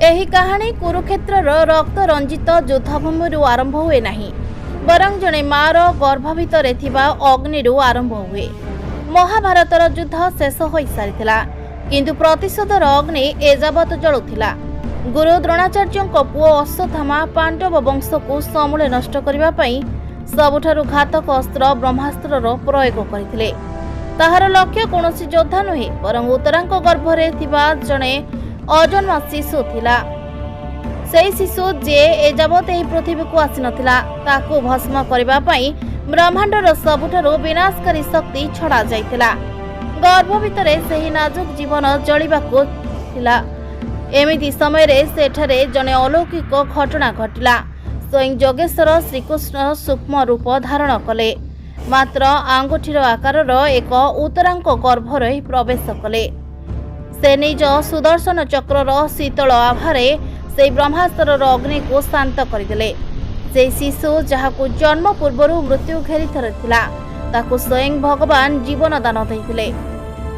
ଏହି କାହାଣୀ କୁରୁକ୍ଷେତ୍ରର ରକ୍ତରଞ୍ଜିତ ଯୁଦ୍ଧଭୂମିରୁ ଆରମ୍ଭ ହୁଏ ନାହିଁ, ବରଂ ଜଣେ ମାଆର ଗର୍ଭ ଭିତରେ ଥିବା ଅଗ୍ନିରୁ ଆରମ୍ଭ ହୁଏ। ମହାଭାରତର ଯୁଦ୍ଧ ଶେଷ ହୋଇସାରିଥିଲା, କିନ୍ତୁ ପ୍ରତିଶୋଧର ଅଗ୍ନି ଏଯାବତ୍ ଜଳୁଥିଲା। ଗୁରୁ ଦ୍ରୋଣାଚାର୍ଯ୍ୟଙ୍କ ପୁଅ ଅଶ୍ୱତ୍ଥାମା ପାଣ୍ଡବ ବଂଶକୁ ସମୂଳେ ନଷ୍ଟ କରିବା ପାଇଁ ସବୁଠାରୁ ଘାତକ ଅସ୍ତ୍ର ବ୍ରହ୍ମାସ୍ତ୍ରର ପ୍ରୟୋଗ କରିଥିଲେ। ତାହାର ଲକ୍ଷ୍ୟ କୌଣସି ଯୋଦ୍ଧା ନୁହେଁ, ବରଂ ଉତ୍ତରାଙ୍କ ଗର୍ଭରେ ଥିବା ଜଣେ ଅଜନ୍ମା ଶିଶୁ ଥିଲା। ସେହି ଶିଶୁ ଯିଏ ଏଯାବତ୍ ଏହି ପୃଥିବୀକୁ ଆସିନଥିଲା, ତାକୁ ଭସ୍ମ କରିବା ପାଇଁ ବ୍ରହ୍ମାଣ୍ଡର ସବୁଠାରୁ ବିନାଶକାରୀ ଶକ୍ତି ଛଡ଼ା ଯାଇଥିଲା। ଗର୍ଭ ଭିତରେ ସେହି ନାଜୁକ ଜୀବନ ଜଳିବାକୁ ଥିଲା। ଏମିତି ସମୟରେ ସେଠାରେ ଜଣେ ଅଲୌକିକ ଘଟଣା ଘଟିଲା। ସ୍ୱୟଂ ଯୋଗେଶ୍ୱର ଶ୍ରୀକୃଷ୍ଣ ସୂକ୍ଷ୍ମ ରୂପ ଧାରଣ କଲେ, ମାତ୍ର ଆଙ୍ଗୁଠିର ଆକାରର ଏକ ଉତ୍ତରାଙ୍କ ଗର୍ଭରେ ପ୍ରବେଶ କଲେ। ସେ ନିଜ ସୁଦର୍ଶନ ଚକ୍ରର ଶୀତଳ ଆଭାରେ ସେହି ବ୍ରହ୍ମାସ୍ତ୍ରର ଅଗ୍ନିକୁ ଶାନ୍ତ କରିଦେଲେ। ସେହି ଶିଶୁ ଯାହାକୁ ଜନ୍ମ ପୂର୍ବରୁ ମୃତ୍ୟୁ ଘେରି ଧରିଥିଲା, ତାକୁ ସ୍ୱୟଂ ଭଗବାନ ଜୀବନ ଦାନ ଦେଇଥିଲେ।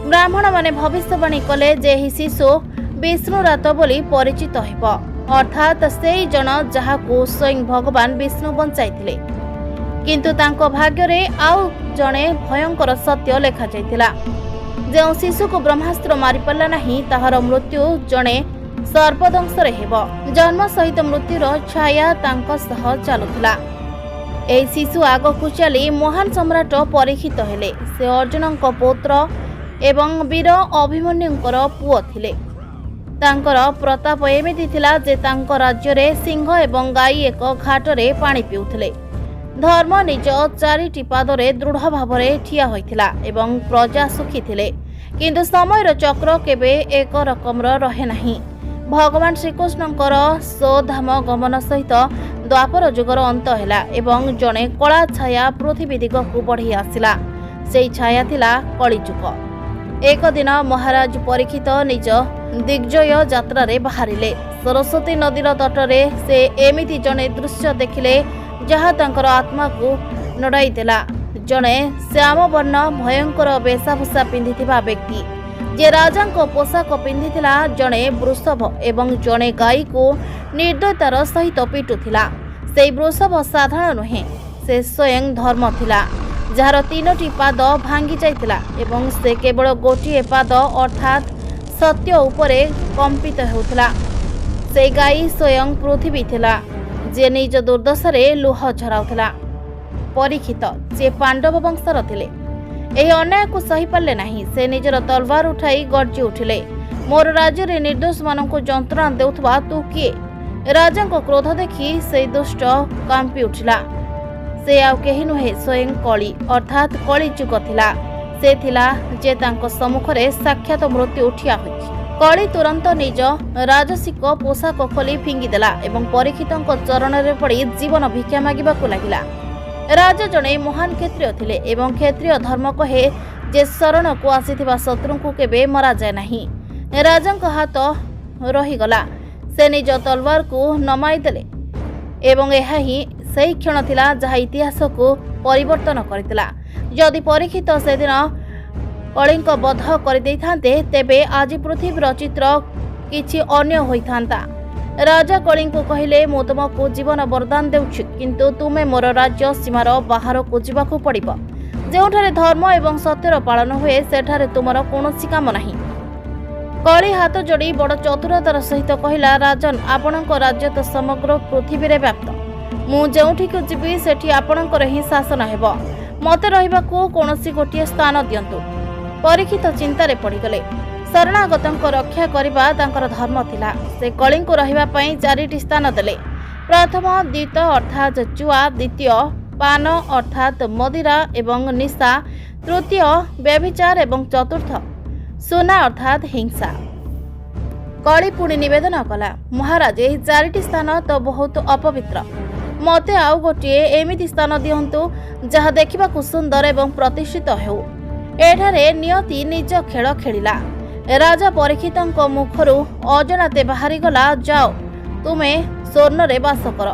ବ୍ରାହ୍ମଣମାନେ ଭବିଷ୍ୟବାଣୀ କଲେ ଯେ ଏହି ଶିଶୁ ବିଷ୍ଣୁରାତ ବୋଲି ପରିଚିତ ହେବ, ଅର୍ଥାତ୍ ସେଇ ଜଣ ଯାହାକୁ ସ୍ୱୟଂ ଭଗବାନ ବିଷ୍ଣୁ ବଞ୍ଚାଇଥିଲେ। କିନ୍ତୁ ତାଙ୍କ ଭାଗ୍ୟରେ ଆଉ ଜଣେ ଭୟଙ୍କର ସତ୍ୟ ଲେଖାଯାଇଥିଲା। ଯେଉଁ ଶିଶୁକୁ ବ୍ରହ୍ମାସ୍ତ୍ର ମାରିପାରିଲା ନାହିଁ, ତାହାର ମୃତ୍ୟୁ ଜଣେ ସର୍ପଦଂଶରେ ହେବ। ଜନ୍ମ ସହିତ ମୃତ୍ୟୁର ଛାୟା ତାଙ୍କ ସହ ଚାଲୁଥିଲା। ଏହି ଶିଶୁ ଆଗକୁ ଚାଲି ମହାନ ସମ୍ରାଟ ପରୀକ୍ଷିତ ହେଲେ। ସେ ଅର୍ଜୁନଙ୍କ ପୌତ୍ର ଏବଂ ବୀର ଅଭିମନ୍ୟୁଙ୍କର ପୁଅ ଥିଲେ। ତାଙ୍କର ପ୍ରତାପ ଏମିତି ଥିଲା ଯେ ତାଙ୍କ ରାଜ୍ୟରେ ସିଂହ ଏବଂ ଗାଈ ଏକ ଘାଟରେ ପାଣି ପିଉଥିଲେ। ଧର୍ମ ନିଜ ଚାରିଟି ପାଦରେ ଦୃଢ଼ ଭାବରେ ଠିଆ ହୋଇଥିଲା ଏବଂ ପ୍ରଜା ସୁଖୀ ଥିଲେ। କିନ୍ତୁ ସମୟର ଚକ୍ର କେବେ ଏକ ରକମର ରହେ ନାହିଁ। ଭଗବାନ ଶ୍ରୀକୃଷ୍ଣଙ୍କର ସ୍ୱଧାମ ଗମନ ସହିତ ଦ୍ୱାପର ଯୁଗର ଅନ୍ତ ହେଲା ଏବଂ ଜଣେ କଳା ଛାୟା ପୃଥିବୀ ଦିଗକୁ ବଢ଼ି ଆସିଲା। ସେଇ ଛାୟା ଥିଲା କଳିଯୁଗ। ଏକ ଦିନ ମହାରାଜ ପରୀକ୍ଷିତ ନିଜ ଦିଗ୍ବିଜୟ ଯାତ୍ରାରେ ବାହାରିଲେ। ସରସ୍ୱତୀ ନଦୀର ତଟରେ ସେ ଏମିତି ଜଣେ ଦୃଶ୍ୟ ଦେଖିଲେ ଯାହା ତାଙ୍କର ଆତ୍ମାକୁ ନଡ଼ାଇ ଦେଲା। ଜଣେ ଶ୍ୟାମବର୍ଣ୍ଣ ଭୟଙ୍କର ବେଶଭୂଷା ପିନ୍ଧିଥିବା ବ୍ୟକ୍ତି, ଯେ ରାଜାଙ୍କ ପୋଷାକ ପିନ୍ଧିଥିଲା, ଜଣେ ବୃଷଭ ଏବଂ ଜଣେ ଗାଈକୁ ନିର୍ଦ୍ଦୟତାର ସହିତ ପିଟୁଥିଲା। ସେଇ ବୃଷଭ ସାଧାରଣ ନୁହେଁ, ସେ ସ୍ୱୟଂ ଧର୍ମ ଥିଲା, ଯାହାର ତିନୋଟି ପାଦ ଭାଙ୍ଗି ଯାଇଥିଲା ଏବଂ ସେ କେବଳ ଗୋଟିଏ ପାଦ ଅର୍ଥାତ୍ ସତ୍ୟ ଉପରେ କମ୍ପିତ ହେଉଥିଲା। ସେଇ ଗାଈ ସ୍ୱୟଂ ପୃଥିବୀ ଥିଲା, ଯିଏ ନିଜ ଦୁର୍ଦ୍ଦଶାରେ ଲୁହ ଝରାଉଥିଲା। ପରୀକ୍ଷିତ, ଯିଏ ପାଣ୍ଡବ ବଂଶର ଥିଲେ, ଏହି ଅନ୍ୟାୟକୁ ସହିପାରିଲେ ନାହିଁ। ସେ ନିଜର ତଲୱାର ଉଠାଇ ଗର୍ଜି ଉଠିଲେ, "ମୋର ରାଜ୍ୟରେ ନିର୍ଦ୍ଦୋଷମାନଙ୍କୁ ଯନ୍ତ୍ରଣା ଦେଉଥିବା ତୁ କିଏ?" ରାଜାଙ୍କ କ୍ରୋଧ ଦେଖି ସେଇ ଦୁଷ୍ଟ କାମ୍ପି ଉଠିଲା। ସେ ଆଉ କେହି ନୁହେଁ, ସ୍ୱୟଂ କଳି ଅର୍ଥାତ୍ କଳି ଯୁଗ ଥିଲା। ସେ ଥିଲା ଯେ ତାଙ୍କ ସମ୍ମୁଖରେ ସାକ୍ଷାତ ମୃତ୍ୟୁ ଠିଆ ହୋଇଛି। କଳି ତୁରନ୍ତ ନିଜ ରାଜସିକ ପୋଷାକ ଖୋଲି ଫିଙ୍ଗିଦେଲା ଏବଂ ପରୀକ୍ଷିତଙ୍କ ଚରଣରେ ପଡ଼ି ଜୀବନ ଭିକ୍ଷା ମାଗିବାକୁ ଲାଗିଲା। ରାଜା ଜଣେ ମହାନ କ୍ଷତ୍ରିୟ ଥିଲେ ଏବଂ କ୍ଷତ୍ରିୟ ଧର୍ମ କହେ ଯେ ଶରଣକୁ ଆସିଥିବା ଶତ୍ରୁଙ୍କୁ କେବେ ମରାଯାଏ ନାହିଁ। ରାଜାଙ୍କ ହାତ ରହିଗଲା। ସେ ନିଜ ତଲୱାରକୁ ନମାଇ ଦେଲେ ଏବଂ ଏହା ହିଁ ସେହି କ୍ଷଣ ଥିଲା ଯାହା ଇତିହାସକୁ ପରିବର୍ତ୍ତନ କରିଥିଲା। ଯଦି ପରୀକ୍ଷିତ ସେଦିନ କଳିଙ୍କ ବଧ କରିଦେଇଥାନ୍ତେ, ତେବେ ଆଜି ପୃଥିବୀର ଚିତ୍ର କିଛି ଅନ୍ୟ ହୋଇଥାନ୍ତା। ରାଜା କଳିଙ୍କୁ କହିଲେ, "ମୁଁ ତୁମକୁ ଜୀବନ ବରଦାନ ଦେଉଛି, କିନ୍ତୁ ତୁମେ ମୋର ରାଜ୍ୟ ସୀମାର ବାହାରକୁ ଯିବାକୁ ପଡ଼ିବ। ଯେଉଁଠାରେ ଧର୍ମ ଏବଂ ସତ୍ୟର ପାଳନ ହୁଏ, ସେଠାରେ ତୁମର କୌଣସି କାମ ନାହିଁ।" କଳି ହାତ ଯୋଡ଼ି ବଡ଼ ଚତୁରତାର ସହିତ କହିଲା, "ରାଜନ, ଆପଣଙ୍କ ରାଜ୍ୟ ତ ସମଗ୍ର ପୃଥିବୀରେ ବ୍ୟାପ୍ତ। ମୁଁ ଯେଉଁଠିକୁ ଯିବି, ସେଠି ଆପଣଙ୍କର ହିଁ ଶାସନ ହେବ। ମୋତେ ରହିବାକୁ କୌଣସି ଗୋଟିଏ ସ୍ଥାନ ଦିଅନ୍ତୁ।" ପରୀକ୍ଷିତ ଚିନ୍ତାରେ ପଡ଼ିଗଲେ। ଶରଣାଗତଙ୍କ ରକ୍ଷା କରିବା ତାଙ୍କର ଧର୍ମ ଥିଲା। ସେ କଳିଙ୍କୁ ରହିବା ପାଇଁ ଚାରିଟି ସ୍ଥାନ ଦେଲେ। ପ୍ରଥମ, ଦ୍ୟୁତ ଅର୍ଥାତ୍ ଜୁଆ; ଦ୍ୱିତୀୟ, ପାନ ଅର୍ଥାତ୍ ମଦିରା ଏବଂ ନିଶା; ତୃତୀୟ, ବ୍ୟଭିଚାର ଏବଂ ଚତୁର୍ଥ, ସୁନା ଅର୍ଥାତ୍ ହିଂସା। କଳି ପୁଣି ନିବେଦନ କଲା, "ମହାରାଜ, ଏହି ଚାରିଟି ସ୍ଥାନ ତ ବହୁତ ଅପବିତ୍ର। ମୋତେ ଆଉ ଗୋଟିଏ ଏମିତି ସ୍ଥାନ ଦିଅନ୍ତୁ ଯାହା ଦେଖିବାକୁ ସୁନ୍ଦର ଏବଂ ପ୍ରତିଷ୍ଠିତ ହେଉ।" ଏଠାରେ ନିୟତି ନିଜ ଖେଳ ଖେଳିଲା। ରାଜା ପରୀକ୍ଷିତଙ୍କ ମୁଖରୁ ଅଜାଣତେ ବାହାରିଗଲା, "ଯାଅ, ତୁମେ ସ୍ୱର୍ଣ୍ଣରେ ବାସ କର।"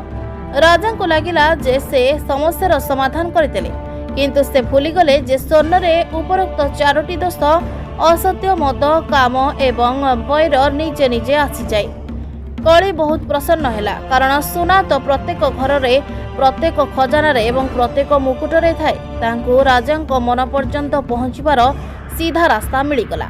ରାଜାଙ୍କୁ ଲାଗିଲା ଯେ ସେ ସମସ୍ୟାର ସମାଧାନ କରିଦେଲେ, କିନ୍ତୁ ସେ ଭୁଲିଗଲେ ଯେ ସ୍ୱର୍ଣ୍ଣରେ ଉପରୋକ୍ତ ଚାରୋଟି ଦୋଷ, ଅସତ୍ୟ, ମଦ, କାମ ଏବଂ ବୈର ନିଜେ ନିଜେ ଆସିଯାଏ। କଳି ବହୁତ ପ୍ରସନ୍ନ ହେଲା, କାରଣ ସୁନା ତ ପ୍ରତ୍ୟେକ ଘରରେ, ପ୍ରତ୍ୟେକ ଖଜାନାରେ ଏବଂ ପ୍ରତ୍ୟେକ ମୁକୁଟରେ ଥାଏ। ତାଙ୍କୁ ରାଜାଙ୍କ ମନ ପର୍ଯ୍ୟନ୍ତ ପହଞ୍ଚିବାର ସିଧା ରାସ୍ତା ମିଳିଗଲା।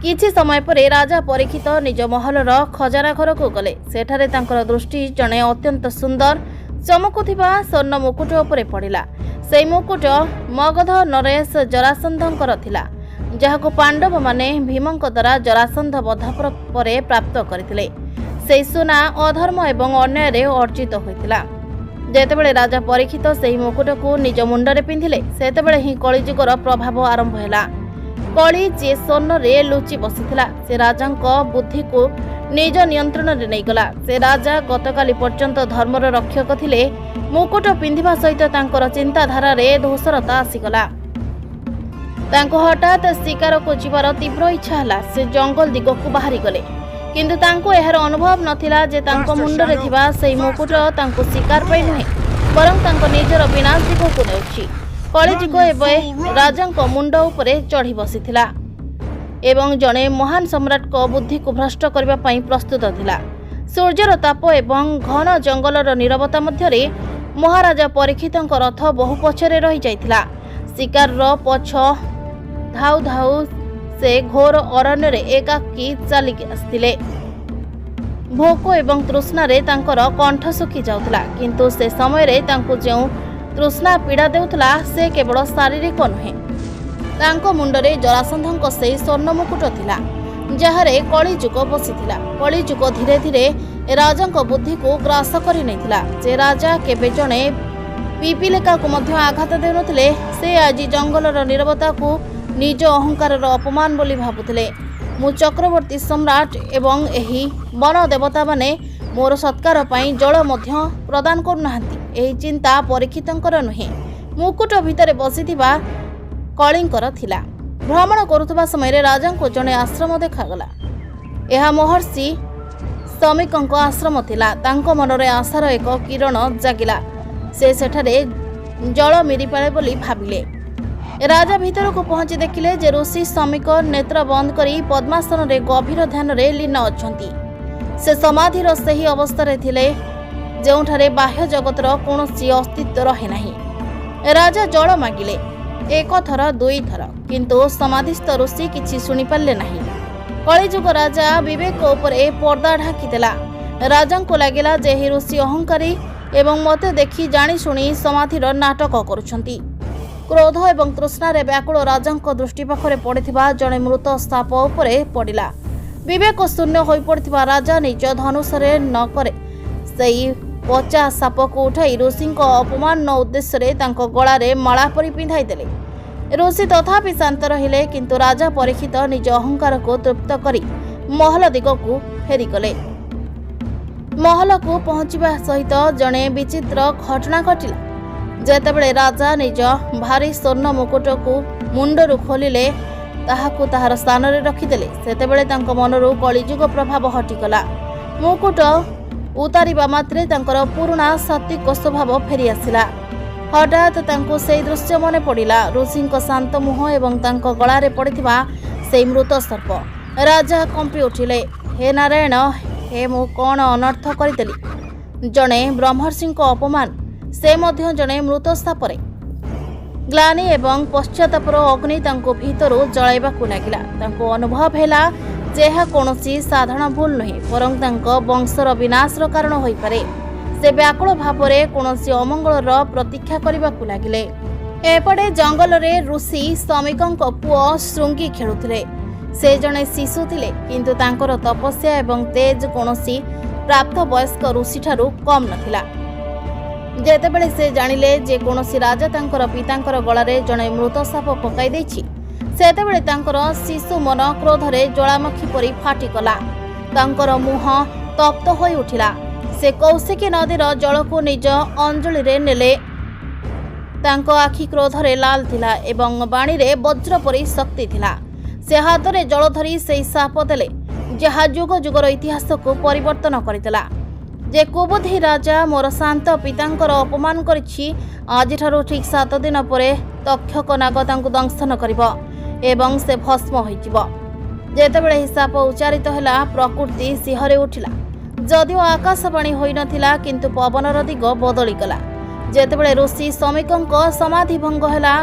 କିଛି ସମୟ ପରେ ରାଜା ପରୀକ୍ଷିତ ନିଜ ମହଲର ଖଜାନା ଘରକୁ ଗଲେ। ସେଠାରେ ତାଙ୍କର ଦୃଷ୍ଟି ଜଣେ ଅତ୍ୟନ୍ତ ସୁନ୍ଦର ଚମକୁଥିବା ସ୍ୱର୍ଣ୍ଣ ମୁକୁଟ ଉପରେ ପଡ଼ିଲା। ସେଇ ମୁକୁଟ ମଗଧ ନରେଶ ଜରାସନ୍ଧଙ୍କର ଥିଲା, ଯାହାକୁ ପାଣ୍ଡବମାନେ ଭୀମଙ୍କ ଦ୍ୱାରା ଜରାସନ୍ଧ ବଧ ପରେ ପ୍ରାପ୍ତ କରିଥିଲେ। ସେହି ସୁନା ଅଧର୍ମ ଏବଂ ଅନ୍ୟାୟରେ ଅର୍ଜିତ ହୋଇଥିଲା। ଯେତେବେଳେ ରାଜା ପରୀକ୍ଷିତ ସେହି ମୁକୁଟକୁ ନିଜ ମୁଣ୍ଡରେ ପିନ୍ଧିଲେ, ସେତେବେଳେ ହିଁ କଳିଯୁଗର ପ୍ରଭାବ ଆରମ୍ଭ ହେଲା। କଳି, ଯିଏ ସ୍ୱର୍ଣ୍ଣରେ ଲୁଚି ବସିଥିଲା, ସେ ରାଜାଙ୍କ ବୁଦ୍ଧିକୁ ନିଜ ନିୟନ୍ତ୍ରଣରେ ନେଇଗଲା। ସେ ରାଜା ଗତକାଲି ପର୍ଯ୍ୟନ୍ତ ଧର୍ମର ରକ୍ଷକ ଥିଲେ, ମୁକୁଟ ପିନ୍ଧିବା ସହିତ ତାଙ୍କର ଚିନ୍ତାଧାରାରେ ଧୂସରତା ଆସିଗଲା। ତାଙ୍କୁ ହଠାତ୍ ଶିକାରକୁ ଯିବାର ତୀବ୍ର ଇଚ୍ଛା ହେଲା। ସେ ଜଙ୍ଗଲ ଦିଗକୁ ବାହାରିଗଲେ, କିନ୍ତୁ ତାଙ୍କୁ ଏହାର ଅନୁଭବ ନଥିଲା ଯେ ତାଙ୍କ ମୁଣ୍ଡରେ ଥିବା ସେହି ମୁକୁଟ ତାଙ୍କୁ ଶିକାର ପାଇଁ ନୁହେଁ, ବରଂ ତାଙ୍କ ନିଜର ବିନାଶ ଦିଗକୁ ନେଉଛି। କଳିଯୁଗ ଏବେ ରାଜାଙ୍କ ମୁଣ୍ଡ ଉପରେ ଚଢ଼ି ବସିଥିଲା ଏବଂ ଜଣେ ମହାନ ସମ୍ରାଟଙ୍କ ବୁଦ୍ଧିକୁ ଭ୍ରଷ୍ଟ କରିବା ପାଇଁ ପ୍ରସ୍ତୁତ ଥିଲା। ସୂର୍ଯ୍ୟର ତାପ ଏବଂ ଘନ ଜଙ୍ଗଲର ନୀରବତା ମଧ୍ୟରେ ମହାରାଜା ପରୀକ୍ଷିତଙ୍କ ରଥ ବହୁ ପଛରେ ରହିଯାଇଥିଲା। ଶିକାରର ପଛ ଧାଉ ଧାଉ ସେ ଘୋର ଅରଣ୍ୟରେ ଏକାକୀ ଚାଲି ଆସିଥିଲେ। ଭୋକ ଏବଂ ତୃଷ୍ଣାରେ ତାଙ୍କର କଣ୍ଠ ଶୁଖି ଯାଉଥିଲା, କିନ୍ତୁ ସେ ସମୟରେ ତାଙ୍କୁ ଯେଉଁ ତୃଷ୍ଣା ପୀଡ଼ା ଦେଉଥିଲା, ସେ କେବଳ ଶାରୀରିକ ନୁହେଁ। ତାଙ୍କ ମୁଣ୍ଡରେ ଜରାସନ୍ଧଙ୍କ ସେହି ସ୍ୱର୍ଣ୍ଣ ମୁକୁଟ ଥିଲା, ଯାହାରେ କଳିଯୁଗ ବସିଥିଲା। କଳିଯୁଗ ଧୀରେ ଧୀରେ ରାଜାଙ୍କ ବୁଦ୍ଧିକୁ ଗ୍ରାସ କରି ନେଇଥିଲା। ଯେ ରାଜା କେବେ ଜଣେ ପିପିଲିକାକୁ ମଧ୍ୟ ଆଘାତ ଦେଉନଥିଲେ, ସେ ଆଜି ଜଙ୍ଗଲର ନୀରବତାକୁ ନିଜ ଅହଙ୍କାରର ଅପମାନ ବୋଲି ଭାବୁଥିଲେ। ମୁଁ ଚକ୍ରବର୍ତ୍ତୀ ସମ୍ରାଟ ଏବଂ ଏହି ବନ ଦେବତାମାନେ ମୋର ସତ୍କାର ପାଇଁ ଜଳ ମଧ୍ୟ ପ୍ରଦାନ କରୁନାହାନ୍ତି। ଏହି ଚିନ୍ତା ପରୀକ୍ଷିତଙ୍କର ନୁହେଁ, ମୁକୁଟ ଭିତରେ ବସିଥିବା କଳିଙ୍କର ଥିଲା। ଭ୍ରମଣ କରୁଥିବା ସମୟରେ ରାଜାଙ୍କୁ ଜଣେ ଆଶ୍ରମ ଦେଖାଗଲା। ଏହା ମହର୍ଷି ଶମୀକଙ୍କ ଆଶ୍ରମ ଥିଲା। ତାଙ୍କ ମନରେ ଆଶାର ଏକ କିରଣ ଜାଗିଲା। ସେ ସେଠାରେ ଜଳ ମିଳିପାରେ ବୋଲି ଭାବିଲେ। ରାଜା ଭିତରକୁ ପହଞ୍ଚି ଦେଖିଲେ ଯେ ଋଷି ଶମୀକ ନେତ୍ର ବନ୍ଦ କରି ପଦ୍ମାସନରେ ଗଭୀର ଧ୍ୟାନରେ ଲୀନ ଅଛନ୍ତି। ସେ ସମାଧିର ସେହି ଅବସ୍ଥାରେ ଥିଲେ, ଯେଉଁଠାରେ ବାହ୍ୟ ଜଗତର କୌଣସି ଅସ୍ତିତ୍ୱ ରହେ ନାହିଁ। ରାଜା ଜଳ ମାଗିଲେ, ଏକ ଥର, ଦୁଇଥର, କିନ୍ତୁ ସମାଧିସ୍ଥ ଋଷି କିଛି ଶୁଣିପାରିଲେ ନାହିଁ। କଳିଯୁଗ ରାଜା ବିବେକ ଉପରେ ପର୍ଦ୍ଦା ଢାଙ୍କିଦେଲା। ରାଜାଙ୍କୁ ଲାଗିଲା ଯେ ଏହି ଋଷି ଅହଙ୍କାରୀ ଏବଂ ମୋତେ ଦେଖି ଜାଣିଶୁଣି ସମାଧିର ନାଟକ କରୁଛନ୍ତି। କ୍ରୋଧ ଏବଂ ତୃଷ୍ଣାରେ ବ୍ୟାକୁଳ ରାଜାଙ୍କ ଦୃଷ୍ଟି ପାଖରେ ପଡ଼ିଥିବା ଜଣେ ମୃତ ସାପ ଉପରେ ପଡ଼ିଲା। ବିବେକ ଶୂନ୍ୟ ହୋଇପଡ଼ିଥିବା ରାଜା ନିଜ ଧନୁଶର ନଖରେ ସେଇ ପଚା ସାପକୁ ଉଠାଇ ଋଷିଙ୍କ ଅପମାନ ଉଦ୍ଦେଶ୍ୟରେ ତାଙ୍କ ଗଳାରେ ମାଳା ପରି ପିନ୍ଧାଇ ଦେଲେ। ଋଷି ତଥାପି ଶାନ୍ତ ରହିଲେ, କିନ୍ତୁ ରାଜା ପରୀକ୍ଷିତ ନିଜ ଅହଙ୍କାରକୁ ତୃପ୍ତ କରି ମହଲ ଦିଗକୁ ଫେରିଗଲେ। ମହଲକୁ ପହଞ୍ଚିବା ସହିତ ଜଣେ ବିଚିତ୍ର ଘଟଣା ଘଟିଲା। ଯେତେବେଳେ ରାଜା ନିଜ ଭାରୀ ସ୍ୱର୍ଣ୍ଣ ମୁକୁଟକୁ ମୁଣ୍ଡରୁ ଖୋଲିଲେ, ତାହାକୁ ତାହାର ସ୍ଥାନରେ ରଖିଦେଲେ, ସେତେବେଳେ ତାଙ୍କ ମନରୁ କଳିଯୁଗ ପ୍ରଭାବ ହଟିଗଲା। ମୁକୁଟ ଉତାରିବା ମାତ୍ରେ ତାଙ୍କର ପୁରୁଣା ସାତ୍ତ୍ୱିକ ସ୍ୱଭାବ ଫେରିଆସିଲା। ହଠାତ୍ ତାଙ୍କୁ ସେଇ ଦୃଶ୍ୟ ମନେ ପଡ଼ିଲା, ଋଷିଙ୍କ ଶାନ୍ତ ମୁହଁ ଏବଂ ତାଙ୍କ ଗଳାରେ ପଡ଼ିଥିବା ସେଇ ମୃତ ସର୍ପ। ରାଜା କମ୍ପି ଉଠିଲେ। ହେ ନାରାୟଣ, ହେ, ମୁଁ କ'ଣ ଅନର୍ଥ କରିଦେଲି? ଜଣେ ବ୍ରହ୍ମର୍ଷିଙ୍କ ଅପମାନ, ସେ ମଧ୍ୟ ଜଣେ ମୃତ ସାପରେ। ଗ୍ଲାନି ଏବଂ ପଶ୍ଚାତାପର ଅଗ୍ନି ତାଙ୍କୁ ଭିତରୁ ଜଳାଇବାକୁ ଲାଗିଲା। ତାଙ୍କୁ ଅନୁଭବ ହେଲା ଯେ ଏହା କୌଣସି ସାଧାରଣ ଭୁଲ ନୁହେଁ, ବରଂ ତାଙ୍କ ବଂଶର ବିନାଶର କାରଣ ହୋଇପାରେ। ସେ ବ୍ୟାକୁଳ ଭାବରେ କୌଣସି ଅମଙ୍ଗଳର ପ୍ରତୀକ୍ଷା କରିବାକୁ ଲାଗିଲେ। ଏପଟେ ଜଙ୍ଗଲରେ ଋଷି ଶମୀକଙ୍କ ପୁଅ ଶୃଙ୍ଗୀ ଖେଳୁଥିଲେ। ସେ ଜଣେ ଶିଶୁ ଥିଲେ, କିନ୍ତୁ ତାଙ୍କର ତପସ୍ୟା ଏବଂ ତେଜ କୌଣସି ପ୍ରାପ୍ତବୟସ୍କ ଋଷିଠାରୁ କମ୍ ନଥିଲା। ଯେତେବେଳେ ସେ ଜାଣିଲେ ଯେ କୌଣସି ରାଜା ତାଙ୍କର ପିତାଙ୍କର ଗଳାରେ ଜଣେ ମୃତ ସାପ ପକାଇ ଦେଇଛି, ସେତେବେଳେ ତାଙ୍କର ଶିଶୁ ମନ କ୍ରୋଧରେ ଜ୍ୱାଳାମୁଖୀ ପରି ଫାଟିଗଲା। ତାଙ୍କର ମୁହଁ ତପ୍ତ ହୋଇ ଉଠିଲା। ସେ କୌଶିକୀ ନଦୀର ଜଳକୁ ନିଜ ଅଞ୍ଜଳିରେ ନେଲେ। ତାଙ୍କ ଆଖି କ୍ରୋଧରେ ଲାଲ ଥିଲା ଏବଂ ବାଣୀରେ ବଜ୍ର ପରି ଶକ୍ତି ଥିଲା। ସେ ହାତରେ ଜଳ ଧରି ସେହି ସାପ ଦେଲେ, ଯାହା ଯୁଗ ଯୁଗର ଇତିହାସକୁ ପରିବର୍ତ୍ତନ କରିଦେଲା। ଯେ କୁବୁଦ୍ଧି ରାଜା ମୋର ଶାନ୍ତ ପିତାଙ୍କର ଅପମାନ କରିଛି, ଆଜିଠାରୁ ଠିକ୍ 7 ଦିନ ପରେ ତକ୍ଷକ ନାଗ ତାଙ୍କୁ ଦଂଶନ କରିବ ଏବଂ ସେ ଭସ୍ମ ହୋଇଯିବ। ଯେତେବେଳେ ଏହି ଶାପ ଉଚ୍ଚାରିତ ହେଲା, ପ୍ରକୃତି ଶିହରି ଉଠିଲା। ଯଦିଓ ଆକାଶବାଣୀ ହୋଇନଥିଲା, କିନ୍ତୁ ପବନର ଦିଗ ବଦଳିଗଲା। ଯେତେବେଳେ ଋଷି ଶମୀକଙ୍କ ସମାଧି ଭଙ୍ଗ ହେଲା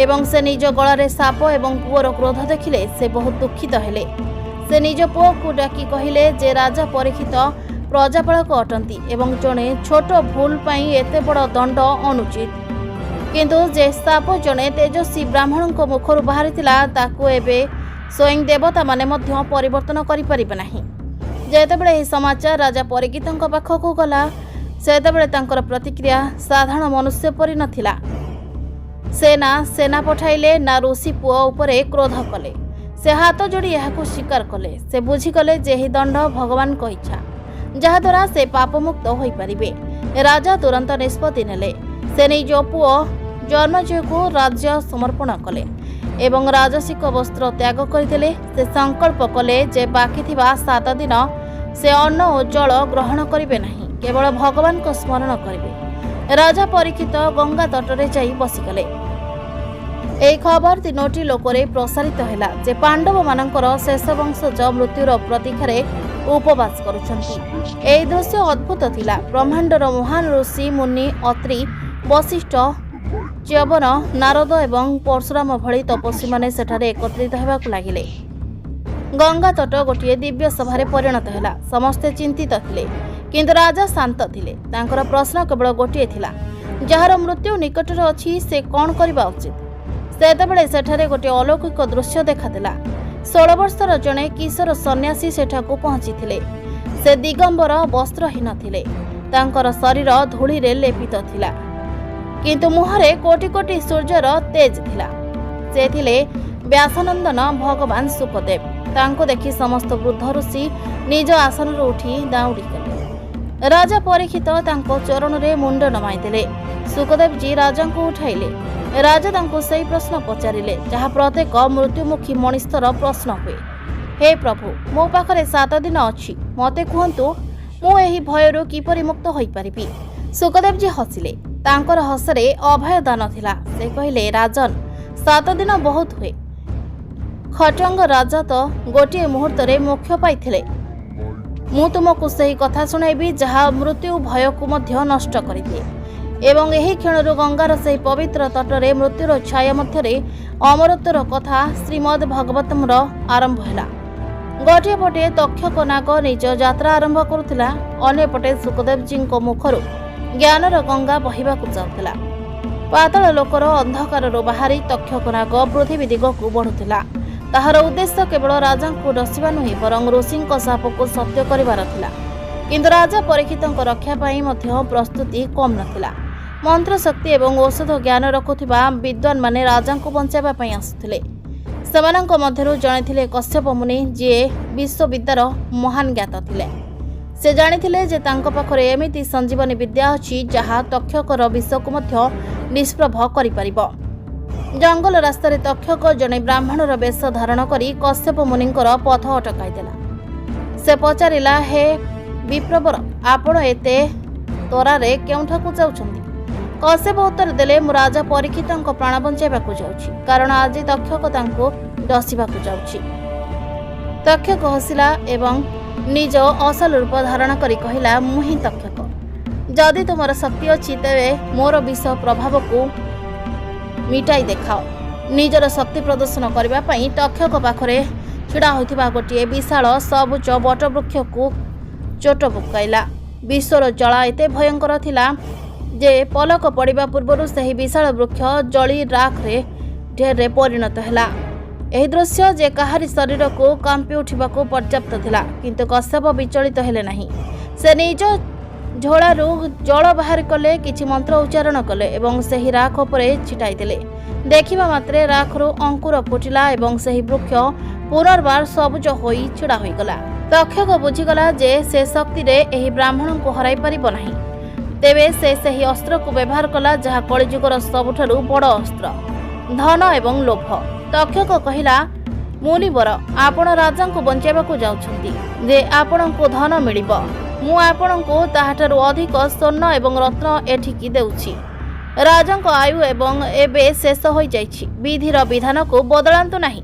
ଏବଂ ସେ ନିଜ ଗଳାରେ ସାପ ଏବଂ ପୁଅର କ୍ରୋଧ ଦେଖିଲେ, ସେ ବହୁତ ଦୁଃଖିତ ହେଲେ। ସେ ନିଜ ପୁଅକୁ ଡାକି କହିଲେ ଯେ ରାଜା ପରୀକ୍ଷିତ ପ୍ରଜାପାଳକ ଅଟନ୍ତି ଏବଂ ଜଣେ ଛୋଟ ଭୁଲ ପାଇଁ ଏତେ ବଡ଼ ଦଣ୍ଡ ଅନୁଚିତ। କିନ୍ତୁ ଯେ ସାପ ଜଣେ ତେଜସ୍ୱୀ ବ୍ରାହ୍ମଣଙ୍କ ମୁଖରୁ ବାହାରିଥିଲା, ତାକୁ ଏବେ ସ୍ୱୟଂ ଦେବତାମାନେ ମଧ୍ୟ ପରିବର୍ତ୍ତନ କରିପାରିବେ ନାହିଁ। ଯେତେବେଳେ ଏହି ସମାଚାର ରାଜା ପରୀକ୍ଷିତଙ୍କ ପାଖକୁ ଗଲା, ସେତେବେଳେ ତାଙ୍କର ପ୍ରତିକ୍ରିୟା ସାଧାରଣ ମନୁଷ୍ୟ ପରି ନଥିଲା। ସେ ନା ସେନା ପଠାଇଲେ, ନା ଋଷି ପୁଅ ଉପରେ କ୍ରୋଧ କଲେ। ସେ ହାତ ଯୋଡ଼ି ଏହାକୁ ସ୍ୱୀକାର କଲେ। ସେ ବୁଝିଗଲେ ଯେ ଏହି ଦଣ୍ଡ ଭଗବାନଙ୍କ ଇଚ୍ଛା, ଯାହାଦ୍ୱାରା ସେ ପାପମୁକ୍ତ ହୋଇପାରିବେ। ରାଜା ତୁରନ୍ତ ନିଷ୍ପତ୍ତି ନେଲେ। ସେ ନିଜ ପୁଅ ଜନ୍ମଜୟକୁ ରାଜ୍ୟ ସମର୍ପଣ କଲେ ଏବଂ ରାଜସିକ ବସ୍ତ୍ର ତ୍ୟାଗ କରିଦେଲେ। ସେ ସଂକଳ୍ପ କଲେ ଯେ ବାକି ଥିବା 7 ଦିନ ସେ ଅନ୍ନ ଓ ଜଳ ଗ୍ରହଣ କରିବେ ନାହିଁ, କେବଳ ଭଗବାନଙ୍କ ସ୍ମରଣ କରିବେ। ରାଜା ପରୀକ୍ଷିତ ଗଙ୍ଗା ତଟରେ ଯାଇ ବସିଗଲେ। ଏହି ଖବର ତିନୋଟି ଲୋକରେ ପ୍ରସାରିତ ହେଲା ଯେ ପାଣ୍ଡବମାନଙ୍କର ଶେଷ ବଂଶଜ ମୃତ୍ୟୁର ପ୍ରତୀକ୍ଷାରେ ଉପବାସ କରୁଛନ୍ତି। ଏହି ଦୃଶ୍ୟ ଅଦ୍ଭୁତ ଥିଲା। ବ୍ରହ୍ମାଣ୍ଡର ମହାନ ଋଷି ମୁନି ଅତ୍ରି, ବଶିଷ୍ଠ, ଚ୍ୟବନ, ନାରଦ ଏବଂ ପରଶୁରାମ ଭଳି ତପସ୍ୱୀମାନେ ସେଠାରେ ଏକତ୍ରିତ ହେବାକୁ ଲାଗିଲେ। ଗଙ୍ଗା ତଟ ଗୋଟିଏ ଦିବ୍ୟ ସଭାରେ ପରିଣତ ହେଲା। ସମସ୍ତେ ଚିନ୍ତିତ ଥିଲେ, କିନ୍ତୁ ରାଜା ଶାନ୍ତ ଥିଲେ। ତାଙ୍କର ପ୍ରଶ୍ନ କେବଳ ଗୋଟିଏ ଥିଲା, ଯାହାର ମୃତ୍ୟୁ ନିକଟରେ ଅଛି, ସେ କ'ଣ କରିବା ଉଚିତ? ସେତେବେଳେ ସେଠାରେ ଗୋଟିଏ ଅଲୌକିକ ଦୃଶ୍ୟ ଦେଖାଦେଲା। 16 ବର୍ଷର ଜଣେ କିଶୋର ସନ୍ନ୍ୟାସୀ ସେଠାକୁ ପହଞ୍ଚିଥିଲେ। ସେ ଦିଗମ୍ବର, ବସ୍ତ୍ରହୀନ ଥିଲେ। ତାଙ୍କର ଶରୀର ଧୂଳିରେ ଲେପିତ ଥିଲା, କିନ୍ତୁ ମୁହଁରେ କୋଟି କୋଟି ସୂର୍ଯ୍ୟର ତେଜ ଥିଲା। ସେ ଥିଲେ ବ୍ୟାସନନ୍ଦନ ଭଗବାନ ଶୁକଦେବ। ତାଙ୍କୁ ଦେଖି ସମସ୍ତ ବୃଦ୍ଧ ଋଷି ନିଜ ଆସନରୁ ଉଠି ଦାଉଡ଼ିଗଲେ। ରାଜା ପରୀକ୍ଷିତ ତାଙ୍କ ଚରଣରେ ମୁଣ୍ଡ ନମାଇଦେଲେ। ଶୁକଦେବଜୀ ରାଜାଙ୍କୁ ଉଠାଇଲେ। ରାଜା ତାଙ୍କୁ ସେହି ପ୍ରଶ୍ନ ପଚାରିଲେ, ଯାହା ପ୍ରତ୍ୟେକ ମୃତ୍ୟୁମୁଖୀ ମଣିଷର ପ୍ରଶ୍ନ ହୁଏ। "ହେ ପ୍ରଭୁ, ମୋ ପାଖରେ 7 ଦିନ ଅଛି। ମୋତେ କୁହନ୍ତୁ, ମୁଁ ଏହି ଭୟରୁ କିପରି ମୁକ୍ତ ହୋଇପାରିବି?" ଶୁକଦେବଜୀ ହସିଲେ। ତାଙ୍କର ହସରେ ଅଭୟ ଦାନ ଥିଲା। ସେ କହିଲେ, "ରାଜନ, 7 ଦିନ ବହୁତ ହୁଏ। ଖଟ୍ୱାଙ୍ଗ ରାଜା ତ ଗୋଟିଏ ମୁହୂର୍ତ୍ତରେ ମୋକ୍ଷ ପାଇଥିଲେ। ମୁଁ ତୁମକୁ ସେହି କଥା ଶୁଣାଇବି, ଯାହା ମୃତ୍ୟୁ ଭୟକୁ ମଧ୍ୟ ନଷ୍ଟ କରିଦିଏ।" ଏବଂ ଏହି କ୍ଷଣରୁ ଗଙ୍ଗାର ସେହି ପବିତ୍ର ତଟରେ ମୃତ୍ୟୁର ଛାୟା ମଧ୍ୟରେ ଅମରତ୍ୱର କଥା ଶ୍ରୀମଦ୍ ଭଗବତମର ଆରମ୍ଭ ହେଲା। ଗୋଟିଏ ପଟେ ତକ୍ଷକ ନାଗ ନିଜ ଯାତ୍ରା ଆରମ୍ଭ କରୁଥିଲା, ଅନ୍ୟପଟେ ଶୁକଦେବଜୀଙ୍କ ମୁଖରୁ ଜ୍ଞାନର ଗଙ୍ଗା ବହିବାକୁ ଯାଉଥିଲା। ପାତାଳ ଲୋକର ଅନ୍ଧକାରରୁ ବାହାରି ତକ୍ଷକ ନାଗ ପୃଥିବୀ ଦିଗକୁ ବଢ଼ୁଥିଲା। ତାହାର ଉଦ୍ଦେଶ୍ୟ କେବଳ ରାଜାଙ୍କୁ ଡସିବା ନୁହେଁ, ବରଂ ଋଷିଙ୍କ ଶାପକୁ ସତ୍ୟ କରିବାର ଥିଲା। କିନ୍ତୁ ରାଜା ପରୀକ୍ଷିତଙ୍କ ରକ୍ଷା ପାଇଁ ମଧ୍ୟ ପ୍ରସ୍ତୁତି କମ୍ ନଥିଲା। ମନ୍ତ୍ରଶକ୍ତି ଏବଂ ଔଷଧ ଜ୍ଞାନ ରଖୁଥିବା ବିଦ୍ୱାନମାନେ ରାଜାଙ୍କୁ ବଞ୍ଚାଇବା ପାଇଁ ଆସୁଥିଲେ। ସେମାନଙ୍କ ମଧ୍ୟରୁ ଜଣେ ଥିଲେ କଶ୍ୟପ ମୁନି, ଯିଏ ବିଶ୍ୱବିଦ୍ୟାର ମହାନ ଜ୍ଞାତ ଥିଲେ। ସେ ଜାଣିଥିଲେ ଯେ ତାଙ୍କ ପାଖରେ ଏମିତି ସଞ୍ଜୀବନୀ ବିଦ୍ୟା ଅଛି, ଯାହା ତକ୍ଷକର ବିଷକୁ ମଧ୍ୟ ନିଷ୍ପ୍ରଭ କରିପାରିବ। ଜଙ୍ଗଲ ରାସ୍ତାରେ ତକ୍ଷକ ଜଣେ ବ୍ରାହ୍ମଣର ବେଶ ଧାରଣ କରି କଶ୍ୟପ ମୁନିଙ୍କର ପଥ ଅଟକାଇଦେଲା। ସେ ପଚାରିଲା, "ହେ ବିପ୍ରବର, ଆପଣ ଏତେ ତ୍ୱରାରେ କେଉଁଠାକୁ ଯାଉଛନ୍ତି?" କଶ୍ୟପ ଉତ୍ତର ଦେଲେ, "ମୁଁ ରାଜା ପରୀକ୍ଷିତଙ୍କ ପ୍ରାଣ ବଞ୍ଚାଇବାକୁ ଯାଉଛି, କାରଣ ଆଜି ତକ୍ଷକ ତାଙ୍କୁ ଡସିବାକୁ ଯାଉଛି।" ତକ୍ଷକ ହସିଲା ଏବଂ ନିଜ ଅସଲ ରୂପ ଧାରଣ କରି କହିଲା, "ମୁଁ ହିଁ ତକ୍ଷକ। ଯଦି ତୁମର ଶକ୍ତି ଅଛି, ତେବେ ମୋର ବିଷ ପ୍ରଭାବକୁ ମିଟାଇ ଦେଖାଅ।" ନିଜର ଶକ୍ତି ପ୍ରଦର୍ଶନ କରିବା ପାଇଁ ତକ୍ଷକ ପାଖରେ ଛିଡ଼ା ହୋଇଥିବା ଗୋଟିଏ ବିଶାଳ ସବୁଜ ବଟବୃକ୍ଷକୁ ଚୋଟ ପକାଇଲା। ବିଷର ଜ୍ୱାଳା ଏତେ ଭୟଙ୍କର ଥିଲା ଯେ ପଲକ ପଡ଼ିବା ପୂର୍ବରୁ ସେହି ବିଶାଳ ବୃକ୍ଷ ଜଳି ରାଖରେ ଢେରରେ ପରିଣତ ହେଲା। ଏହି ଦୃଶ୍ୟ ଯେ କାହାରି ଶରୀରକୁ କାମ୍ପି ଉଠିବାକୁ ପର୍ଯ୍ୟାପ୍ତ ଥିଲା। କିନ୍ତୁ କଶ୍ୟପ ବିଚଳିତ ହେଲେ ନାହିଁ। ସେ ନିଜ ଝୋଳାରୁ ଜଳ ବାହାର କଲେ, କିଛି ମନ୍ତ୍ର ଉଚ୍ଚାରଣ କଲେ ଏବଂ ସେହି ରାଖ ଉପରେ ଛିଟାଇ ଦେଲେ। ଦେଖିବା ମାତ୍ରେ ରାଖରୁ ଅଙ୍କୁର ଫୁଟିଲା ଏବଂ ସେହି ବୃକ୍ଷ ପୁନର୍ବାର ସବୁଜ ହୋଇ ଛିଡ଼ା ହୋଇଗଲା। ତକ୍ଷକ ବୁଝିଗଲା ଯେ ସେ ଶକ୍ତିରେ ଏହି ବ୍ରାହ୍ମଣଙ୍କୁ ହରାଇ ପାରିବ ନାହିଁ। ତେବେ ସେ ସେହି ଅସ୍ତ୍ରକୁ ବ୍ୟବହାର କଲା, ଯାହା କଳିଯୁଗର ସବୁଠାରୁ ବଡ଼ ଅସ୍ତ୍ର, ଧନ ଏବଂ ଲୋଭ। ତକ୍ଷକ କହିଲା, "ମୁନିବର, ଆପଣ ରାଜାଙ୍କୁ ବଞ୍ଚାଇବାକୁ ଯାଉଛନ୍ତି ଯେ ଆପଣଙ୍କୁ ଧନ ମିଳିବ। ମୁଁ ଆପଣଙ୍କୁ ତାହାଠାରୁ ଅଧିକ ସ୍ୱର୍ଣ୍ଣ ଏବଂ ରତ୍ନ ଏଠିକି ଦେଉଛି। ରାଜାଙ୍କ ଆୟୁ ଏବଂ ଏବେ ଶେଷ ହୋଇଯାଇଛି। ବିଧିର ବିଧାନକୁ ବଦଳାନ୍ତୁ ନାହିଁ।"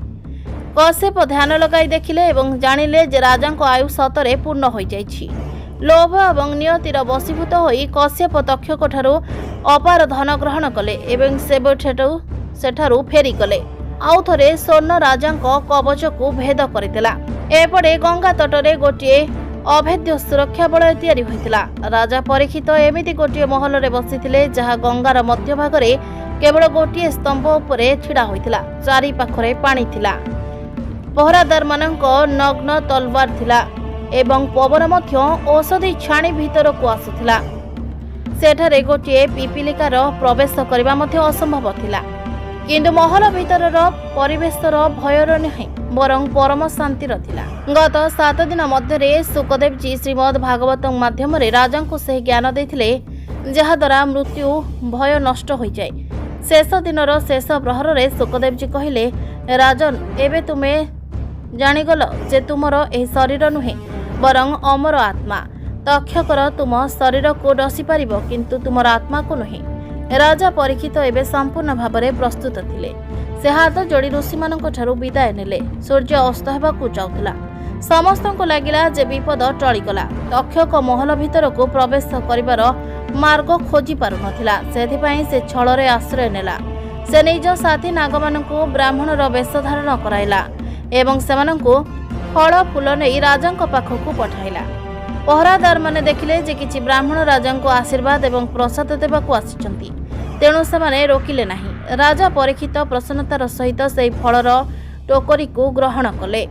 କଶ୍ୟପ ଧ୍ୟାନ ଲଗାଇ ଦେଖିଲେ ଏବଂ ଜାଣିଲେ ଯେ ରାଜାଙ୍କ ଆୟୁ ସତରେ ପୂର୍ଣ୍ଣ ହୋଇଯାଇଛି। ଲୋଭ ଏବଂ ନିୟତିର ବଶୀଭୂତ ହୋଇ କଶ୍ୟପ ତକ୍ଷକଠାରୁ ଅପାର ଧନ ଗ୍ରହଣ କଲେ ଏବଂ ସେଠାରୁ ଫେରିଗଲେ। ଆଉ ଥରେ ସ୍ୱର୍ଣ୍ଣ ରାଜାଙ୍କ କବଚକୁ ଭେଦ କରିଦେଲା। ଏପଟେ ଗଙ୍ଗା ତଟରେ ଗୋଟିଏ ଅଭେଦ୍ୟ ସୁରକ୍ଷା ବଳୟ ତିଆରି ହୋଇଥିଲା। ରାଜା ପରୀକ୍ଷିତ ଏମିତି ଗୋଟିଏ ମହଲରେ ବସିଥିଲେ, ଯାହା ଗଙ୍ଗାର ମଧ୍ୟଭାଗରେ କେବଳ ଗୋଟିଏ ସ୍ତମ୍ଭ ଉପରେ ଛିଡ଼ା ହୋଇଥିଲା। ଚାରିପାଖରେ ପାଣି ଥିଲା, ପହରାଦାରମାନଙ୍କ ନଗ୍ନ ତଲୱାର ଥିଲା ଏବଂ ପବନ ମଧ୍ୟ ଔଷଧି ଛାଣି ଭିତରକୁ ଆସୁଥିଲା। ସେଠାରେ ଗୋଟିଏ ପିପିଲିକାର ପ୍ରବେଶ କରିବା ମଧ୍ୟ ଅସମ୍ଭବ ଥିଲା। କିନ୍ତୁ ମହଲ ଭିତରର ପରିବେଶର ଭୟର ନୁହେଁ, ବରଂ ପରମ ଶାନ୍ତିର ଥିଲା। ଗତ 7 ଦିନ ମଧ୍ୟରେ ଶୁକଦେବଜୀ ଶ୍ରୀମଦ୍ ଭାଗବତ ମାଧ୍ୟମରେ ରାଜାଙ୍କୁ ସେହି ଜ୍ଞାନ ଦେଇଥିଲେ, ଯାହାଦ୍ୱାରା ମୃତ୍ୟୁ ଭୟ ନଷ୍ଟ ହୋଇଯାଏ। ଶେଷ ଦିନର ଶେଷ ପ୍ରହରରେ ଶୁକଦେବଜୀ କହିଲେ, "ରାଜନ, ଏବେ ତୁମେ ଜାଣିଗଲ ଯେ ତୁମର ଏହି ଶରୀର ନୁହେଁ, ବରଂ ଅମର ଆତ୍ମା। ତକ୍ଷକର ତୁମ ଶରୀରକୁ ଡସିପାରିବ, କିନ୍ତୁ ତୁମର ଆତ୍ମାକୁ ନୁହେଁ।" ରାଜା ପରୀକ୍ଷିତ ଏବେ ସମ୍ପୂର୍ଣ୍ଣ ଭାବରେ ପ୍ରସ୍ତୁତ ଥିଲେ। ସେ ହାତ ଯୋଡ଼ି ଋଷିମାନଙ୍କ ଠାରୁ ବିଦାୟ ନେଲେ। ସୂର୍ଯ୍ୟ ଅସ୍ତ ହେବାକୁ ଯାଉଥିଲା। ସମସ୍ତଙ୍କୁ ଲାଗିଲା ଯେ ବିପଦ ଟଳିଗଲା। ତକ୍ଷକ ମହଲ ଭିତରକୁ ପ୍ରବେଶ କରିବାର ମାର୍ଗ ଖୋଜି ପାରୁନଥିଲା। ସେଥିପାଇଁ ସେ ଛଳରେ ଆଶ୍ରୟ ନେଲା। ସେ ନିଜ ସାଥୀ ନାଗମାନଙ୍କୁ ବ୍ରାହ୍ମଣର ବେଶ ଧାରଣ କରାଇଲା ଏବଂ ସେମାନଙ୍କୁ ଫଳ ଫୁଲ ନେଇ ରାଜାଙ୍କ ପାଖକୁ ପଠାଇଲା। ପହରାଦାରମାନେ ଦେଖିଲେ ଯେ କିଛି ବ୍ରାହ୍ମଣ ରାଜାଙ୍କୁ ଆଶୀର୍ବାଦ ଏବଂ ପ୍ରସାଦ ଦେବାକୁ ଆସିଛନ୍ତି। ତେଣୁ ସେମାନେ ରୋକିଲେ ନାହିଁ। ରାଜା ପରୀକ୍ଷିତ ପ୍ରସନ୍ନତାର ସହିତ ସେହି ଫଳର ଟୋକରିକୁ ଗ୍ରହଣ କଲେ।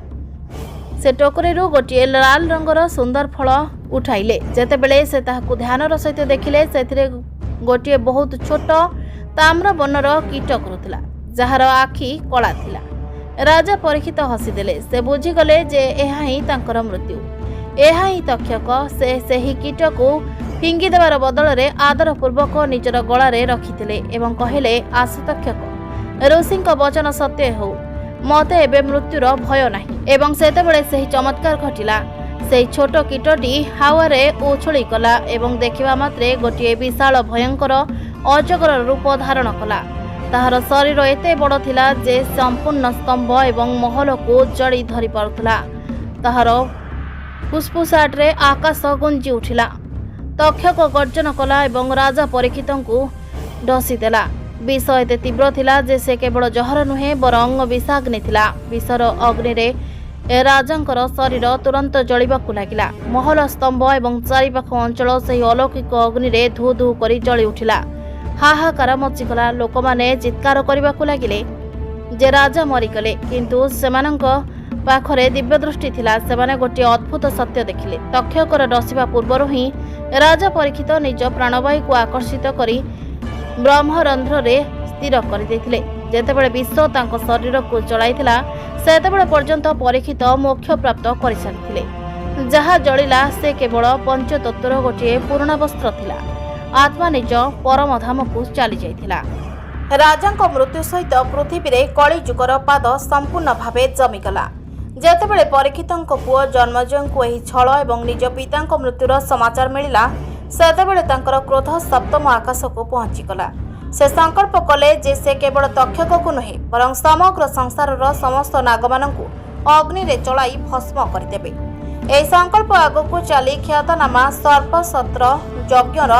ସେ ଟୋକରିରୁ ଗୋଟିଏ ଲାଲ ରଙ୍ଗର ସୁନ୍ଦର ଫଳ ଉଠାଇଲେ। ଯେତେବେଳେ ସେ ତାହାକୁ ଧ୍ୟାନର ସହିତ ଦେଖିଲେ, ସେଥିରେ ଗୋଟିଏ ବହୁତ ଛୋଟ ତାମ୍ର ବର୍ଣ୍ଣର କୀଟ କରୁଥିଲା, ଯାହାର ଆଖି କଳା ଥିଲା। ରାଜା ପରୀକ୍ଷିତ ହସିଦେଲେ। ସେ ବୁଝିଗଲେ ଯେ ଏହା ହିଁ ତାଙ୍କର ମୃତ୍ୟୁ, ଏହା ହିଁ ତକ୍ଷକ। ସେ ସେହି କୀଟକୁ ଫିଙ୍ଗିଦେବାର ବଦଳରେ ଆଦରପୂର୍ବକ ନିଜର ଗଳାରେ ରଖିଥିଲେ ଏବଂ କହିଲେ, "ଆସ ତକ୍ଷକ, ଋଷିଙ୍କ ବଚନ ସତ୍ୟ ହେଉ। ମୋତେ ଏବେ ମୃତ୍ୟୁର ଭୟ ନାହିଁ।" ଏବଂ ସେତେବେଳେ ସେହି ଚମତ୍କାର ଘଟିଲା। ସେହି ଛୋଟ କୀଟଟି ହାୱାରେ ଉଛୁଳିଗଲା ଏବଂ ଦେଖିବା ମାତ୍ରେ ଗୋଟିଏ ବିଶାଳ ଭୟଙ୍କର ଅଜଗର ରୂପ ଧାରଣ କଲା। ତାହାର ଶରୀର ଏତେ ବଡ଼ ଥିଲା ଯେ ସମ୍ପୂର୍ଣ୍ଣ ସ୍ତମ୍ଭ ଏବଂ ମହଲକୁ ଜଡ଼ି ଧରି ପାରୁଥିଲା। ତାହାର ଫୁସ୍ଫୁସାଟରେ ଆକାଶ ଗୁଞ୍ଜି ଉଠିଲା। ତକ୍ଷକ ଗର୍ଜନ କଲା ଏବଂ ରାଜା ପରୀକ୍ଷିତଙ୍କୁ ଡସିଦେଲା। ବିଷ ଏତେ ତୀବ୍ର ଥିଲା ଯେ ସେ କେବଳ ଜହର ନୁହେଁ, ବରଂ ବିଷାଗ୍ନି ଥିଲା। ବିଷର ଅଗ୍ନିରେ ରାଜାଙ୍କର ଶରୀର ତୁରନ୍ତ ଜଳିବାକୁ ଲାଗିଲା। ମହଲ, ସ୍ତମ୍ଭ ଏବଂ ଚାରିପାଖ ଅଞ୍ଚଳ ସେହି ଅଲୌକିକ ଅଗ୍ନିରେ ଧୁ ଧୁ କରି ଜଳି ଉଠିଲା। ହାହାକାର ମଚିଗଲା। ଲୋକମାନେ ଚିତ୍କାର କରିବାକୁ ଲାଗିଲେ ଯେ ରାଜା ମରିଗଲେ। କିନ୍ତୁ ସେମାନଙ୍କ ପାଖରେ ଦିବ୍ୟ ଦୃଷ୍ଟି ଥିଲା। ସେମାନେ ଗୋଟିଏ ଅଦ୍ଭୁତ ସତ୍ୟ ଦେଖିଲେ। ତକ୍ଷକର ଡସିବା ପୂର୍ବରୁ ହିଁ ରାଜା ପରୀକ୍ଷିତ ନିଜ ପ୍ରାଣବାୟୁକୁ ଆକର୍ଷିତ କରି ବ୍ରହ୍ମରନ୍ଧ୍ରରେ ସ୍ଥିର କରିଦେଇଥିଲେ। ଯେତେବେଳେ ବିଷ ତାଙ୍କ ଶରୀରକୁ ଜଳାଇଥିଲା, ସେତେବେଳେ ପର୍ଯ୍ୟନ୍ତ ପରୀକ୍ଷିତ ମୋକ୍ଷ ପ୍ରାପ୍ତ କରିସାରିଥିଲେ। ଯାହା ଜଳିଲା, ସେ କେବଳ ପଞ୍ଚତତ୍ତ୍ୱର ଗୋଟିଏ ପୁରୁଣା ବସ୍ତ୍ର ଥିଲା। ଆତ୍ମା ନିଜ ପରମଧାମକୁ ଚାଲିଯାଇଥିଲା। ରାଜାଙ୍କ ମୃତ୍ୟୁ ସହିତ ପୃଥିବୀରେ କଳିଯୁଗର ପାଦ ସମ୍ପୂର୍ଣ୍ଣ ଭାବେ ଜମିଗଲା। ଯେତେବେଳେ ପରୀକ୍ଷିତଙ୍କ ପୁଅ ଜନ୍ମଜୟଙ୍କୁ ଏହି ଛଳ ଏବଂ ନିଜ ପିତାଙ୍କ ମୃତ୍ୟୁର ସମାଚାର ମିଳିଲା, ସେତେବେଳେ ତାଙ୍କର କ୍ରୋଧ ସପ୍ତମ ଆକାଶକୁ ପହଞ୍ଚିଗଲା। ସେ ସଂକଳ୍ପ କଲେ ଯେ ସେ କେବଳ ତକ୍ଷକକୁ ନୁହେଁ, ବରଂ ସମଗ୍ର ସଂସାରର ସମସ୍ତ ନାଗମାନଙ୍କୁ ଅଗ୍ନିରେ ଜଳାଇ ଭସ୍ମ କରିଦେବେ। ଏହି ସଂକଳ୍ପ ଆଗକୁ ଚାଲି ଖ୍ୟାତନାମା ସର୍ପସତ୍ର ଯଜ୍ଞର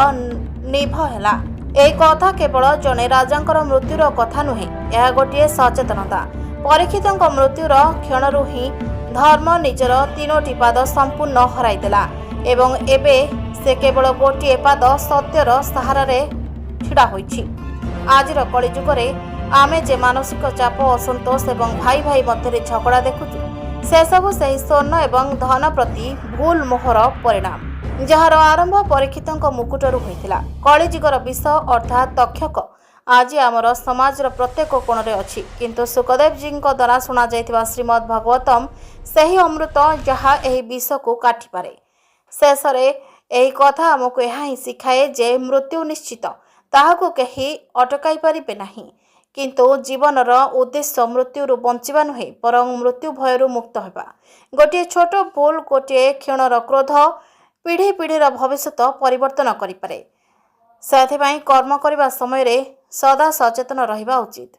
ନିମ୍ବ ହେଲା। ଏହି କଥା କେବଳ ଜଣେ ରାଜାଙ୍କର ମୃତ୍ୟୁର କଥା ନୁହେଁ, ଏହା ଗୋଟିଏ ସଚେତନତା। ପରୀକ୍ଷିତଙ୍କ ମୃତ୍ୟୁର କ୍ଷଣରୁ ହିଁ ଧର୍ମ ନିଜର ତିନୋଟି ପାଦ ସମ୍ପୂର୍ଣ୍ଣ ହରାଇଦେଲା ଏବଂ ଏବେ ସେ କେବଳ ଗୋଟିଏ ପାଦ ସତ୍ୟର ସାହାରାରେ ଛିଡ଼ା ହୋଇଛି। ଆଜିର କଳିଯୁଗରେ ଆମେ ଯେ ମାନସିକ ଚାପ, ଅସନ୍ତୋଷ ଏବଂ ଭାଇ ଭାଇ ମଧ୍ୟରେ ଝଗଡ଼ା ଦେଖୁଛୁ, ସେସବୁ ସେହି ସ୍ୱର୍ଣ୍ଣ ଏବଂ ଧନ ପ୍ରତି ଭୁଲ ମୋହର ପରିଣାମ, ଯାହାର ଆରମ୍ଭ ପରୀକ୍ଷିତଙ୍କ ମୁକୁଟରୁ ହୋଇଥିଲା। କଳିଯୁଗର ବିଷ ଅର୍ଥାତ୍ ତକ୍ଷକ ଆଜି ଆମର ସମାଜର ପ୍ରତ୍ୟେକ କୋଣରେ ଅଛି। କିନ୍ତୁ ଶୁକଦେବଜୀଙ୍କ ଦ୍ୱାରା ଶୁଣାଯାଇଥିବା ଶ୍ରୀମଦ୍ ଭାଗବତମ ସେହି ଅମୃତ, ଯାହା ଏହି ବିଷକୁ କାଟିପାରେ। ଶେଷରେ ଏହି କଥା ଆମକୁ ଏହା ହିଁ ଶିଖାଏ ଯେ ମୃତ୍ୟୁ ନିଶ୍ଚିତ, ତାହାକୁ କେହି ଅଟକାଇ ପାରିବେ ନାହିଁ। କିନ୍ତୁ ଜୀବନର ଉଦ୍ଦେଶ୍ୟ ମୃତ୍ୟୁରୁ ବଞ୍ଚିବା ନୁହେଁ, ବରଂ ମୃତ୍ୟୁ ଭୟରୁ ମୁକ୍ତ ହେବା। ଗୋଟିଏ ଛୋଟ ଭୁଲ, ଗୋଟିଏ କ୍ଷଣର କ୍ରୋଧ ପିଢ଼ି ପିଢ଼ିର ଭବିଷ୍ୟତ ପରିବର୍ତ୍ତନ କରିପାରେ। ସେଥିପାଇଁ କର୍ମ କରିବା ସମୟରେ ସଦା ସଚେତନ ରହିବା ଉଚିତ।